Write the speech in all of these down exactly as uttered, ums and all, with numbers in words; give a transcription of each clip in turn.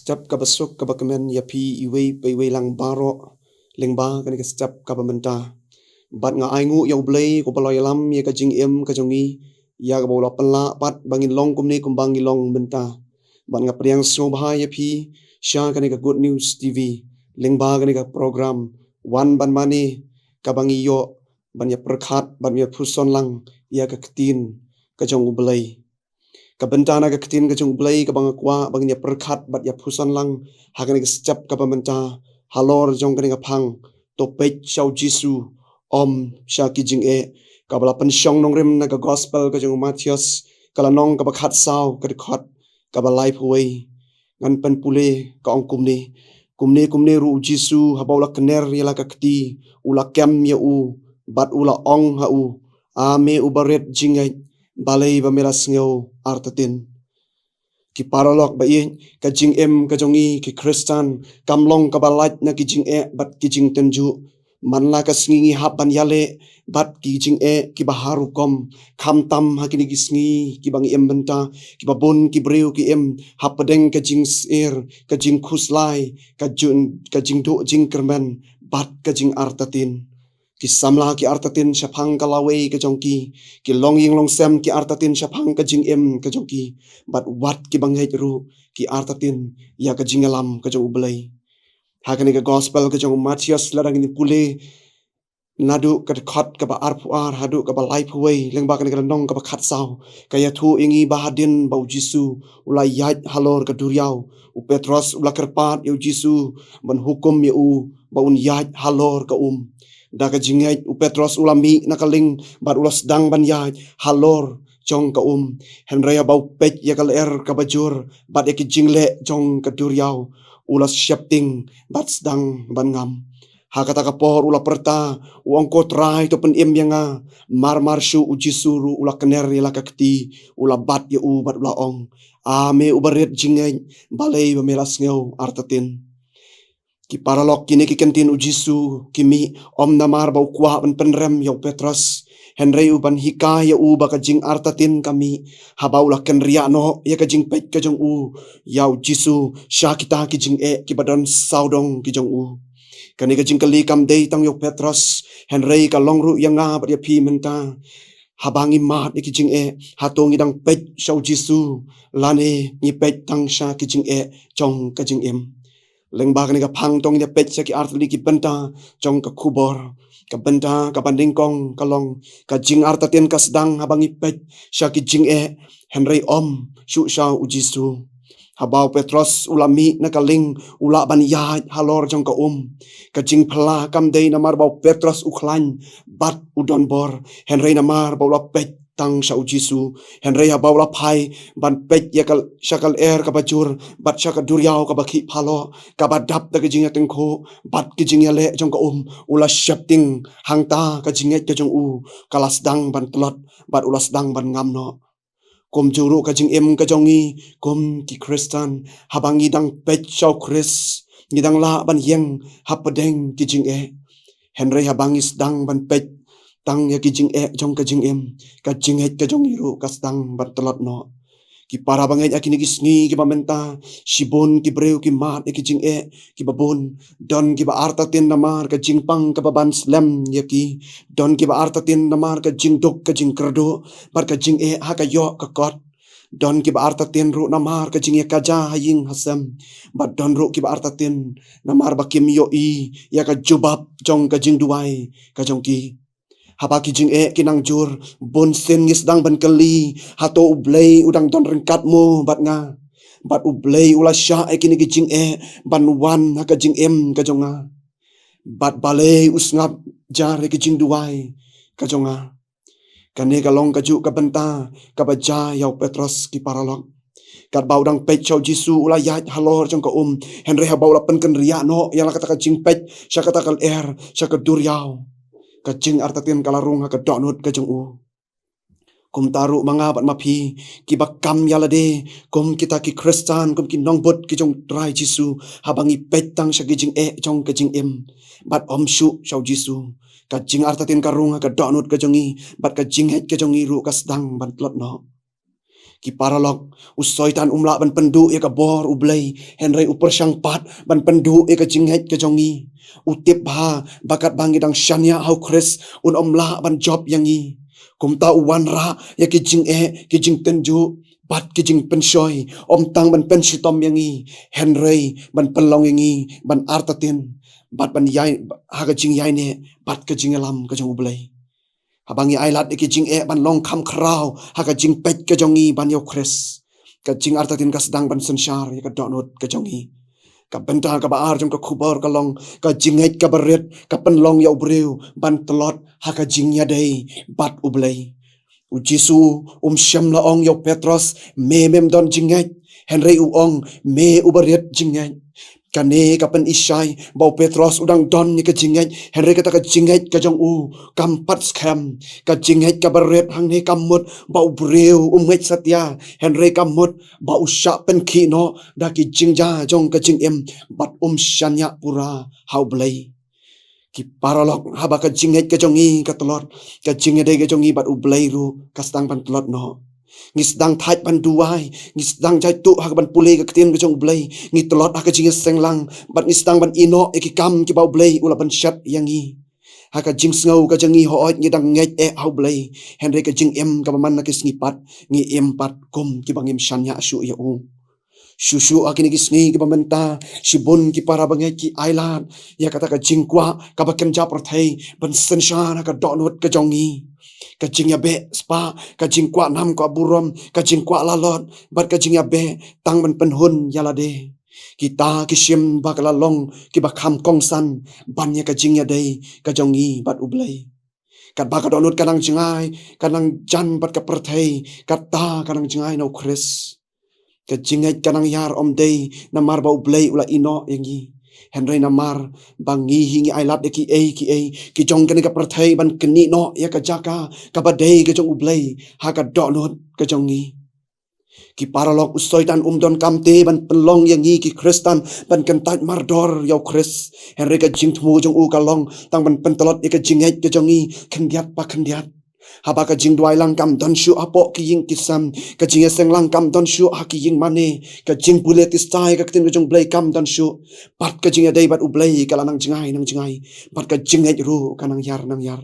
Step kaba suk kaba kmen ïa phi iwei pa iwei lang baroh lyngba kane ka step kaba mynta. Bad nga ainguh ïa U Blei uba la ïalam ïa ka jingim ka jong ngi, ïa kaba u la pynlah pat ba ngin long kumne kumba ngi long mynta. Bad nga pdiang sngewbha ïa phi sha kane ka Good News T V lyngba kane ka program Wan Ban Mane, kaba ngi ïoh ban ïa pyrkhat bad ïa pyrshang lang ïa ka ktien ka jong U Blei. Ka bynta na ka ktien ka jong U Blei kaba nga kwah ba ngin ïa pyrkhat bad ïa pyrshang lang ha kane ka step kaba mynta, halor jong kane ka phang, to peit sha U Jisu, ym sha ki jingeh. Kaba la pynshong nongrim na ka gospel ka jong u Mathaios, ka lynnong kaba khatsaw, ka dkhot kaba laiphew wei. Ngan pynpule, ka ong kumne: Kumne kumne ruh U Jisu, haba u la kner ïa la ka kti, u la kem ïa u, bad u la ong ha u: A me uba rit jingngeit, balei ba me la sngew artatien? Ki paralok ba ïeit, ka jingim ka jong ngi ki Khristan kam long kaba lait na ki jingeh bad ki jingtynjuh. Man la ka sngi ngi hap ban ïaleh bad ki jingeh kiba har rukom, khamtam ha kine ki sngi kiba ngi im mynta, kiba bun ki briew ki im hapdeng ka jingsyier, ka jingkhuslai, ka jun-, ka jingduh jingkyrmen bad ka jingartatien. Ki samla ki artatien shaphang ka lawei ka jong ki, ki longïing longsem ki artatien shaphang ka jingim ka jong ki, bad wat kiba ngeit ruh ki artatien ïa ka jingïalam ka jong U Blei. Ha kane ka gospel ka jong u Mathaios, lada ngin pule naduh ka dkhot kaba arphew ar haduh kaba laiphew wei, lyngba kane ka lynnong kaba khatsaw, ka ïathuh ïa ngi ba hadien ba U Jisu u la ïaid halor ka duriaw, u Petros u la kyrpad ïa U Jisu ban hukum ïa u ba un ïaid halor ka um. Da ka jingngeit u Petros u la mih na ka lieng bad u la sdang ban ïaid halor jong ka um. Hynrei haba u peit ïa ka lyer kaba jur bad ïa ki jingleh jong ka duriaw, u la sheptieng bad sdang ban ngam. Ha kata ka por u la pyrta, u ong: Ko Trai, to pynim ïa nga. Mar mar shuh U Jisu ruh u la kner ïa la ka kti, u la bat ïa u bad u la ong: A me uba rit jingngeit, balei ba me la sngew artatien? Ki paralok, kine ki kyntien U Jisu ki mih ym namar ba u kwah ban pynrem ïa u Petros, hynrei u ban hikai ïa u ba ka jingartatien ka mih haba u la kynriah noh ïa ka jingpeit ka jong u ïa U Jisu sha kita ki jingeh kiba don sawdong ki jong u. Kane ka jingkylli kam dei tang ïa u Petros, hynrei ka long ruh ïa nga bad ïa phi mynta. Haba ngi mad ïa ki jingeh, hato ngi dang peit sha U Jisu, lane ngi peit tang sha ki jingeh jong ka jingim? Lyngba kane ka phang to ngin ïa peit sha ki artylli ki bynta jong ka khubor. Ka bynta kaba nyngkong ka long, ka jingartatien ka sdang haba ngi peit sha ki jingeh, hynrei ym shuh sha U Jisu. Haba u Petros u la mih na ka lieng, u lah ban ïaid halor jong ka um. Ka jingphylla kam dei namar ba u Petros u khlaiñ bad u donbor, hynrei namar ba u la peit tang sha U Jisu. Hynrei haba u la phai ban peit ïa ka, sha ka lyer kaba jur bad sha ka duriaw kaba khih phalloh, kaba dap da ka jingïatyngkhuh bad ka jingïaleh jong ka um, u la sheptieng, hangta ka jingngeit ka jong u ka la sdang ban tlot bad u la sdang ban ngam noh. Kumjuh ruh ka jingim ka jong ngi kum ki Khristan, haba ngi dang peit sha u Khrist, ngi dang lah ban ïeng hapdeng ki jingeh. Hynrei haba ngi sdang ban peit tang ïa ki jingeh jong ka jingim, ka jingngeit ka jong ngi ruh ka sdang ban tlot noh. Ki para bangeit, ha kine ki sngi kiba mynta, shibun ki briew ki mad ïa ki jingeh kiba bun. Don kiba artatien namar ka jingpang kaba ban slem ïa ki. Don kiba artatien namar ka jingduk ka jingkyrduh bad ka jingeh ha ka ïoh ka kot. Don kiba artatien ruh namar ka jingïakajia ha ïing ha sem. Bad don ruh kiba artatien namar ba kim ïohi ïa ka jubab jong ka jingduwai ka jong ki. Haba ki jingeh ki nang jur, bunsien ngi sdang ban kylli, hato U Blei u dang don ryngkat mo bad nga? Bad U Blei u la shah ïa kine ki jingeh ban wan ha ka jingim ka jong nga? Bad balei u sngap jar ïa ki jingduwai ka jong nga? Kane ka long kajuh ka bynta kaba jia ïa u Petros, ki paralok. Katba u dang peit sha U Jisu u la ïaid halor jong ka um, hynrei haba u la pynkynriah noh ïa la kata ka jingpeit sha kata ka lyer, sha ka duriaw, ka jingartatien ka la rung ha ka dohnud ka jong u. Kumta ruh ma nga bad ma phi, kiba kam ïa lade kum kita ki Khristan, kum ki nongbud ki jong U Trai Jisu, haba ngi peit tang sha ki jingeh jong ka jingim bad ym shuh sha U Jisu, ka jingartatien ka rung ha ka dohnud ka jong ngi bad ka jingngeit ka jong ngi ruh ka sdang ban tlot noh. Ki paralok, u Soitan um lah ban pynduh ïa ka bor U Blei, hynrei u pyrshang pat ban pynduh ïa ka jingngeit ka jong ngi. U tip bha ba katba ngi dang shaniah ha U Khrist, un ym lah ban jop ïa ngi. Kumta u wanrah ïa ki jingeh, ki jingtynjuh bad ki jingpynshoi, ym tang ban pynshitom ïa ngi, hynrei ban pynlong ïa ngi ban artatien bad ban ïai, ha ka jingïaineh bad ka jingïalam ka jong U Blei. Haba ngi ailad ïa ki jingeh ban long kham khraw ha ka jingpeit ka jong ngi ban ïa U Khrist, ka jingartatien ka sdang ban synshar ïa ka dohnud ka jong ngi. Ka bynta kaba ar jong ka khubor ka long ka jingngeit kaba rit ka pynlong ïa u briew ban tlot ha ka jingïadei bad U Blei. U Jisu um shym la ong ïa u Petros, "Me mem don jingngeit," hynrei u ong, "Me uba rit jingngeit." Kane ka pyni shai ba u Petros u dang don ïa ka jingngeit, hynrei kata ka jingngeit ka jong u kam pat skhem. Ka jingngeit kaba rit hangne kam mut ba u briew um ngeit satia, hynrei kam mut ba u shah pynkhih noh da ki jingjia jong ka jingim bad um shaniah pura ha U Blei. Ki paralok, haba ka jingngeit ka jong ngi ka tlot, ka jingïadei ka jong ngi bad U Blei ruh ka sdang ban tlot noh. Ngi sdang thait ban duwai, ngi sdang jaituh ha kaban pule ka ktien ka jong U Blei, ngi tlot ha ka jingïaseng lang, bad ngi sdang ban ïehnoh ïa ki kam kiba U Blei u la pynshet ïa ngi. Ha ka jingsngew ka jong ngi hooid ngi dang ngeit eh ha U Blei, hynrei ka jingim kaba man la ki sngi pat, ngi im pat kum kiba ngim shaniah shuh ïa u. Shuh shuh ha kine ki sngi kiba mynta, shibun ki para bangeit ki ailad ïa kata ka jingkwah kaba kynja pyrthei ban synshar ha ka dohnud ka jong ngi. Ka jingïabeh spah, ka jingkwah nam kwah burom, ka jingkwah lalot, bad ka jingïabeh tang ban pynhun ïa lade. Kita ki shim ba ka la long kiba kham kongsan ban ïa ka jingïadei ka jong ngi bad U Blei. Katba ka dohnud ka nang jngai, ka nang jan bad ka pyrthei, kata ka nang jngai na U Khrist. Ka jingngeit ka nang ïar ym dei namar ba U Blei u la ïehnoh ïa ngi, hynrei namar ba ngi hi ngi ailad ïa kiei kiei ki jong kane ka pyrthei ban knieh noh ïa ka jaka kaba dei ka jong U Blei ha ka dohnud ka jong ngi. Ki paralok, u Soitan um don kam te ban pynlong ïa ngi ki Khristan ban kyntait mardor ïa U Khrist. Hynrei ka jingthmu jong u ka long tang ban pyntlot ïa ka jingngeit ka jong ngi khyndiat pa khyndiat. Haba ka jingduwai lang kam don shuh hapoh ki ïing ki sem, ka jingïaseng lang kam don shuh ha ki ïing mane, ka jingpule tista ïa ka ktien ka jong U Blei kam don shuh. Bad ka jingïadei bad U Blei ka la nang jngai nang jngai, bad ka jingngeit ruh ka nang ïar nang ïar.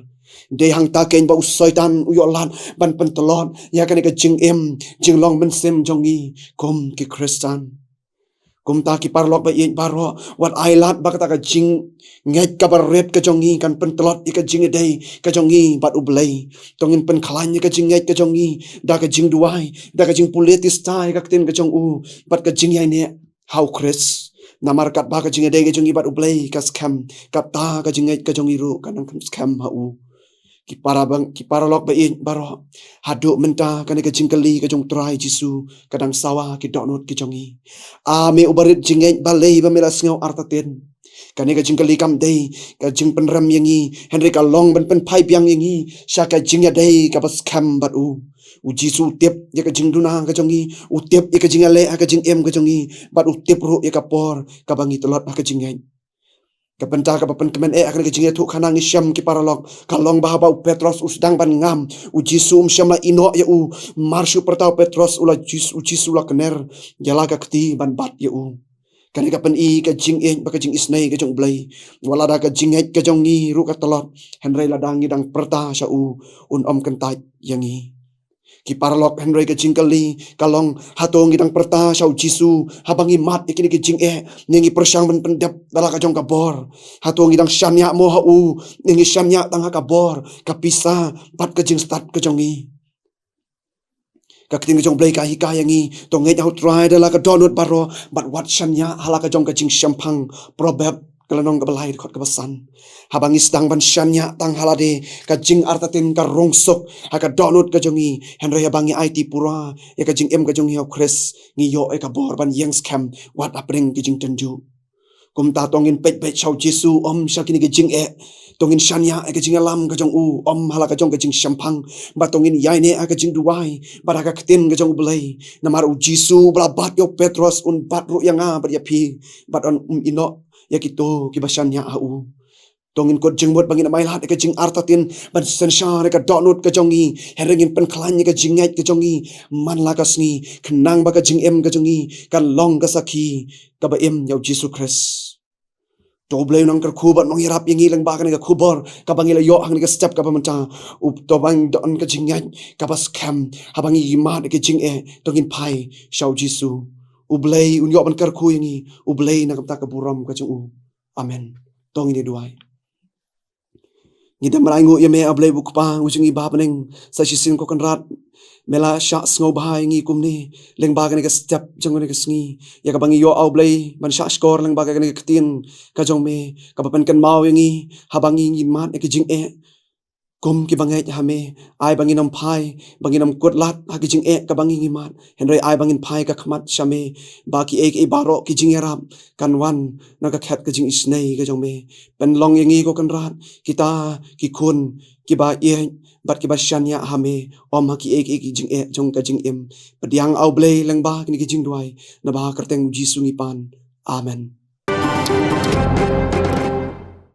Dei hangta keiñ ba u Soitan u ïoh lad ban pyntlot ïa kane ka jingim jinglong mynsiem jong ngi kum ki Khristan. Kumta ki paralok ba ïeit baroh, wat ailad ba kata ka jingngeit kaba rit ka jong ngi kan pyntlot ïa ka jingïadei ka jong ngi bad U Blei. To ngin pynkhlaiñ ïa ka jingngeit ka jong ngi da ka jingduwai, da ka jingpule tista ïa ka ktien ka jong u, bad ka jingïaineh ha U Khrist. Namar katba ka jingïadei ka jong ngi bad U Blei ka skhem, kata ka jingngeit ka jong ngi ruh ka nang skhem ha u. Ki para bang, ki paralok ba ïeit baroh, haduh mynta kane ka jingkylli ka jong U Trai Jisu ka dang sawa ki dohnud ki jong ngi. A me uba rit jingngeit, balei ba me la sngew artatien? Kane ka jingkylli kam dei ka jingpynrem ïa ngi, hynrei ka long ban pynphai biang ïa ngi sha ka jingïadei kaba skhem bad u. U Jisu u tip ïa ka jingduna ka jong ngi, u tip ïa ka jingïaleh ha ka jingim ka jong ngi, bad u tip ruh ïa ka por kaba ngi tlot ha ka jingngeit. Ka bynta kaba pynkmen eh ha kane ka jingïathuhkhana ngi shem ki paralok ka long ba haba u Petros u sdang ban ngam, u Jisu um shym la ïehnoh ïa u. Mar shu pyrta u Petros, u la Jis-, u Jisu u la kner ïa la ka kti ban bat ïa u. Kane ka pyni ka jingïeit bad ka jingisynei ka jong U Blei. Wat lada ka jingngeit ka jong ngi ruh ka tlot, hynrei lada ngi dang pyrta sha u, un ym kyntait ïa ngi. Ki paralok, hynrei ka jingkylli ka long, hato ngi dang pyrta sha u Jisu haba ngi mad ïa kine ki jingeh, ne ngi pyrshang ban pyndep da la ka jong ka bor? Hato ngi dang shaniah mo ha u, ne ngi shaniah tang ha ka bor, ka pisa, bad ka jingstad ka jong ngi? Ka ktien ka jong U Blei ka hikai ïa ngi, to ngeit ha u Trai da la ka dohnud baroh, bad wat shaniah ha la ka jong ka jingshemphang. Proverb ka lynnong kaba lai, dkhot kaba san. Haba ngi sdang ban shaniah tang ha lade, ka jingartatien ka rung suk ha ka dohnud ka jong ngi, hynrei haba ngi aiti pura ïa ka jingim ka jong ngi ha u Khrist, ngi ïoh ïa ka bor ban ïeng skhem wat hapdeng ki jingtynjuh. Kumta to ngin peit beit sha u Jisu, ym sha kine ki jingeh. To ngin shaniah ïa ka jingïalam ka jong u, ym ha la ka jong ka jingshemphang. Bad to ngin ïaineh ha ka jingduwai bad ha ka ktien ka jong U Blei. Namar u Jisu uba la bat ïa u Petros un bat ruh ïa nga bad ïa phi, bad un ym ïehnoh ïa kito kiba shaniah ha u. To ngin kut jingmut ba ngin ym ailad ïa ka jingartatien ban synshar ïa ka dohnud ka jong ngi, hynrei ngin pynkhlaiñ ïa ka jingngeit ka jong ngi man la ka sngi, khnang ba ka jingim ka jong ngi kan long ka sakhi kaba im ïa u Jisu Khrist. To U Blei un nang kyrkhu bad nongïarap ïa ngi lyngba kane ka khubor kaba ngi la ïoh ha kane ka step kaba mynta. U to ba ngin don ka jingngeit kaba skhem, haba ngi ïa mad ïa ka jingeh to ngin phai sha u Jisu. U Blei un ïoh ban kyrkhu ïa ngi, U Blei na ka bynta ka burom ka jong u. Amen. To ngin ïa duwai. Ngi dem ban ainguh ïa me, A Blei U Kpa u jong ngi ba ha bneng, sa shisien ko Kynrad me la shah sngewbha ïa ngi kumne lyngba kane ka step jong kane ka sngi, ïa kaba ngi ïoh, A Blei, ban shah shkor lyngba kane ka ktien ka jong me kaba pynkynmaw ïa ngi, haba ngi ngin mad ïa ka jingeh kum ki bangeit ha me, ai ba ngin ym phai, ba ngin ym kut lad ha ka jingeh kaba ngi ngi mad, hynrei ai ba ngin phai ka khmat sha me, ba kiei kiei baroh ki jingïarap kan wan na ka khet ka jingisynei ka jong me. Pynlong ïa ngi ko Kynrad kita ki khun kiba ïeit bad kiba shaniah ha me, ym ha kiei kiei ki jingeh jong ka jingim. Pdiang, A Blei, lyngba kine ki jingduwai, naba ha ka kyrteng U Jisu ngi pan. Amen.